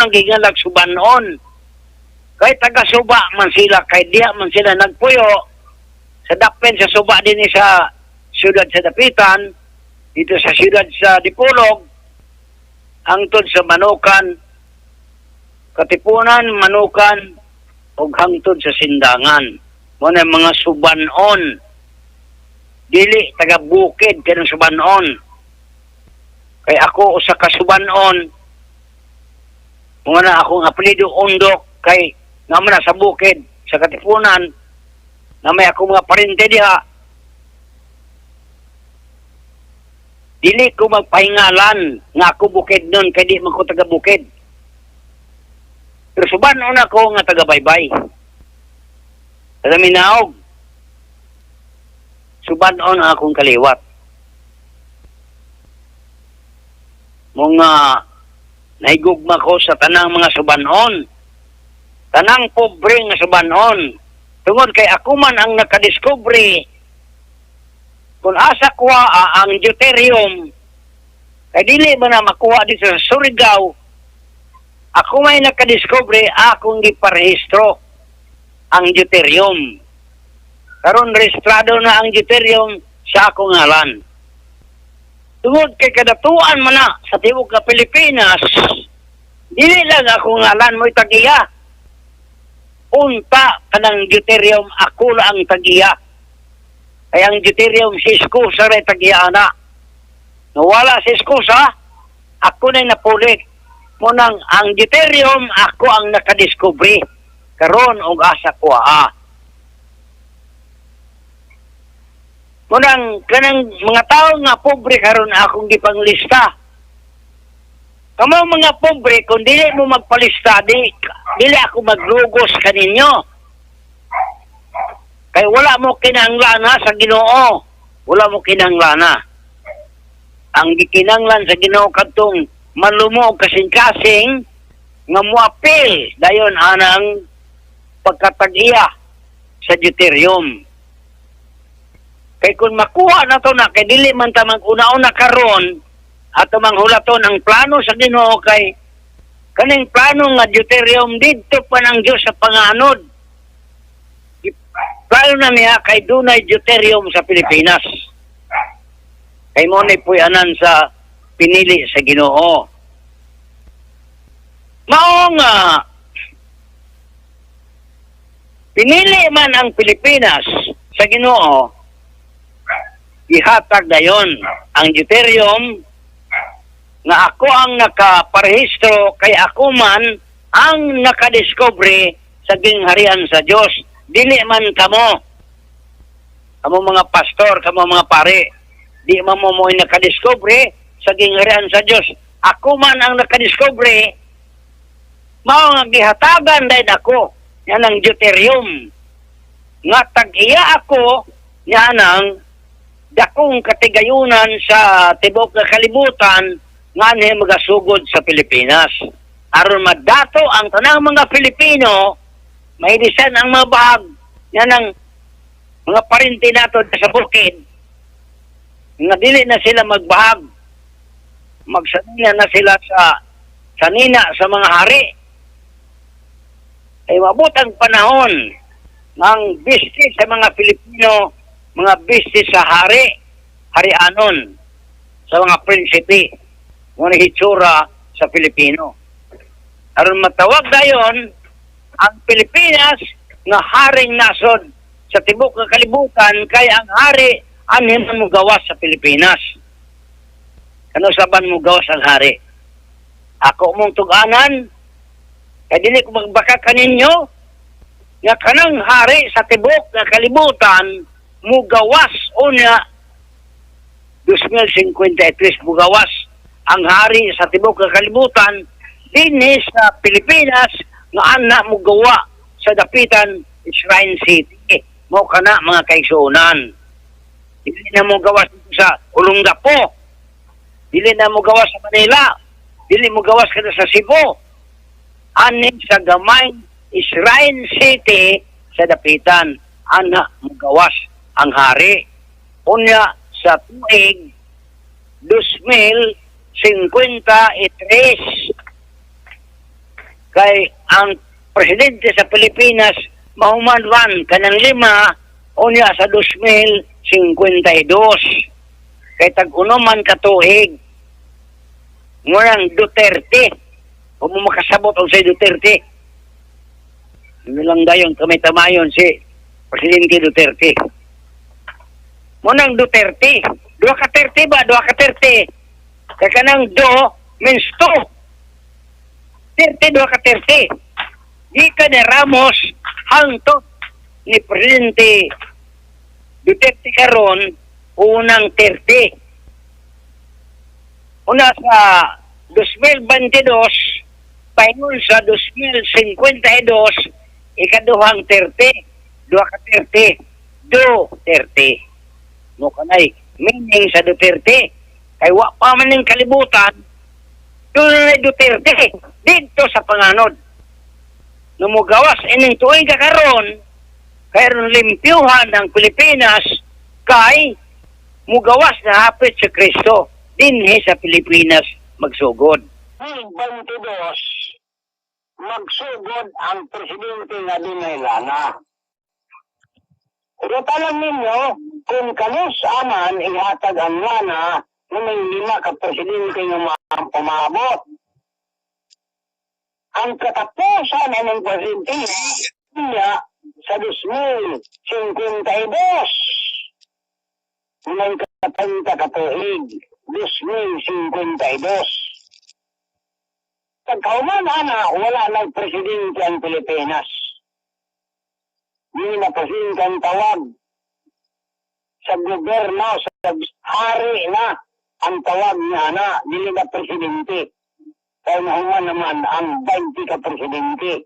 nang gingalag Subanon. Kay taga Suba man sila, kay diha man sila nagpuyo sa dapen sa suba din sa siyudad sa Dapitan, dito sa siyudad sa Dipolog, hangtod sa Manukan, Katipunan, Manukan, ug hangtod sa Sindangan. Mo na mga Subanon. Dili taga bukid kanang Subanon. Kay ako usa ka Subanon. Mo na akong apelyido Undok kay nga man na sa bukid sa Katipunan na may ako mga parente diha. Dili ko magpahingalan nga ako bukid nun kay di man ko taga bukid. Pero Subanon ako nga taga baybay. Taga Minaog. Subanon ang akong kaliwat. Mga nahigugma ko sa tanang mga Subanon. Tanang pobre nga Subanon. Tungod kay ako man ang nakadiskubre kung asa kuha ang deuterium, kay dili ba na makuha dito sa Surigao, ako may nakadiskubre, akong giparehistro ang deuterium. Karon rehistrado na ang deuterium sa akong ngalan. Tungod kay kadatuan man na sa tibuok nga Pilipinas, dili lang akong ngalan mo'y tagiya. Unta kanang deuterium, ako lang ang tagiya. Kaya ang deuterium si Escusa rin tagiya na. Nawala si Escusa, ako na'y napulit. Munang ang deuterium, ako ang nakadiskubre. Karon og asa ko ha. Munang kanang mga tao nga pobre karon akong gipanglista. Kamo mga pobre, kung dili mo magpalista, dili ako maglugos kaninyo. Kay wala mo kinahanglan sa Ginoo. Wala mo kinahanglan. Ang gikinahanglan sa Ginoo kadtong malumo og kasing-kasing nga moapil dayon anang pagkatag-iya sa deuterium. Kay kung makuha na to na, kay dili man ta mag-una-una karon ato manghulaton ang plano sa Ginoo, kay kaning plano nga deuterium didto pa ng Dios sa panganod. Plano na niya kay dunay deuterium sa Pilipinas. Kay mo ni puy-anan sa pinili sa Ginoo. Mao nga pinili man ang Pilipinas sa Ginoo, ihatag dayon ang deuterium nga ako ang nakaparehistro kay ako man ang nakadiskubre sa gingharian sa Dios. Dili man kamo. Kamo mga pastor, kamo mga pare, di man mo mo'y nakadiskubre sa gingharian sa Dios. Ako man ang nakadiskubre, mao nga gihatagan dayon ako yan ang deuterium. Nga tag-iya ako yan ang dakong katigayunan sa tibuok nga kalibutan nga anhi magasugod sa Pilipinas. Aron madato ang tanang mga Pilipino, mailisan ang mga bahag yan ang mga parinti nato sa bukid, nga dili na sila magbahag, magsanina na sila sa sanina sa mga hari. Ay mabot ang panahon ng bistis sa mga Pilipino, mga bistis sa hari, harianon, sa mga prinsipe, mga hitsura sa Pilipino. Aron matawag dayon ang Pilipinas nga haring nasod sa tibuok nga kalibutan, kay ang hari anhi man mo gawas sa Pilipinas. Kano saban mo gawas ang hari? Ako mong tug-anan, kay dili ko magbaka kaninyo nga kanang hari sa tibuok nga kalibutan mugawas unya 2053 mugawas ang hari sa tibuok nga kalibutan dinhi sa Pilipinas nga ana mugawa sa Dapitan Shrine City. Mo kana mga kaigsuonan. Dili na mo gawas sa Olongapo. Dili na mo gawas sa Manila. Dili mo gawas kada sa Cebu. Ani sa gamay Shrine City sa Dapitan ana mo gawas ang hari. Unya sa tuig 2053. Kay ang presidente sa Pilipinas mahuman kanang 5 unya sa 2052. Kay tag-uno man katuig. Ngunang Duterte. Kung mo makasabot og say Duterte. Ano lang dayon kami tamayon si Presidente Duterte. Munang Duterte. Duha ka 30 ba? Duha ka 30. Kay kanang do means two. 30, duha ka 30. Gikan ni Ramos hangtod ni Presidente Duterte karon, unang 30. Una sa 2022, pahingon sa 2052, ikaduhang 30, duha ka 30, Duterte. Mo kanay meaning sa Duterte. Kay wa pa man ning kalibutan, doon na Duterte dito sa panganod. Numugawas ining tuig karon, kay ron limpyuhan ang Pilipinas, kay mugawas na hapit si Kristo dinhi sa Pilipinas magsugod. 22, magsugod ang presidente nga dunay lana. Talang ninyo, kung kanus aman ihatag ang lana na may 5 ka presidente nga umabot. Ang katapusan ng presidente niya sa 2052. May 30 ka tuig, 2052. Pagkauman ana, wala nang presidente ang Pilipinas. Hindi na presidente ang tawag sa gobyerno, sa hari na ang tawag niya na, dili na presidente. Kaya nahuman naman ang 20 ka presidente.